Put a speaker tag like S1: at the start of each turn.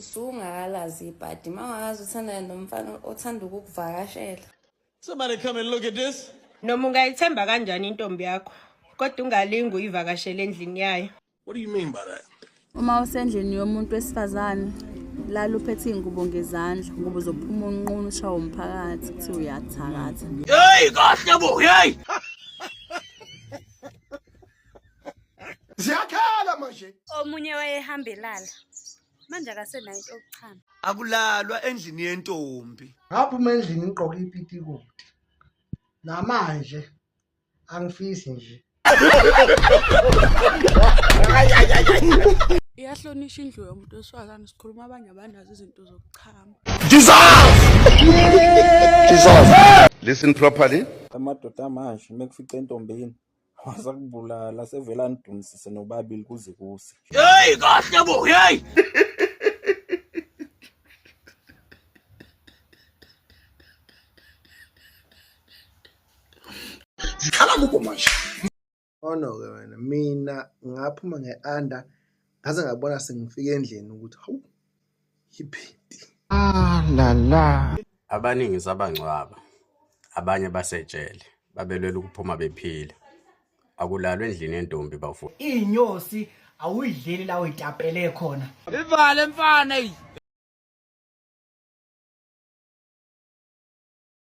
S1: Usungakalazi ibhadi uma ungakazi uthandane nomfana othanda ukukuvakashela.
S2: Somebody come and look at this.
S3: Noma ungayithemba kanjani intombi yakho kodwa ungalingi uyivakashele endlini yayo.
S2: What do you mean by that?
S4: Uma usendlini yomuntu wesifazane lala uphethe iy'ngubo ngezandla ngoba uzophuma unqunu ushawe umphakathi kuthiwa uyathakatha.
S2: Hey kahle bo hey.
S5: Ziyakhala manje.
S6: Omunye wayehamba elala. Manje akasenayo into yokuchama.
S7: Akulalwa endlini yentombi.
S8: Ngaphuma endlini ngigqoke ipitikoti. Namanje angifisi nje.
S9: Iyahlonishwa indlu yomuntu wesifazane sikhuluma abanye abanazo izinto zokuchama.
S10: Listen properly.
S11: Amadoda amanje mekufica entombini wasakubulala sevele anidunisise nobabili kuze kuse.
S2: Hey kahle bo hey.
S5: Zikhala kubo manje.
S8: Ono-ke wena mina ngaphuma nge-under ngaze ngabona sengifika endlini ukuthi hawu iphenti.
S10: Ah la la.
S12: Abaningi sabangcwaba, abanye basejele, babelwela ukuphuma bephila. Akulalwa endlini yentombi bafo.
S13: Iy'nyosi awuyidleli la uyitapele khona.
S14: Ivale mfana eyi.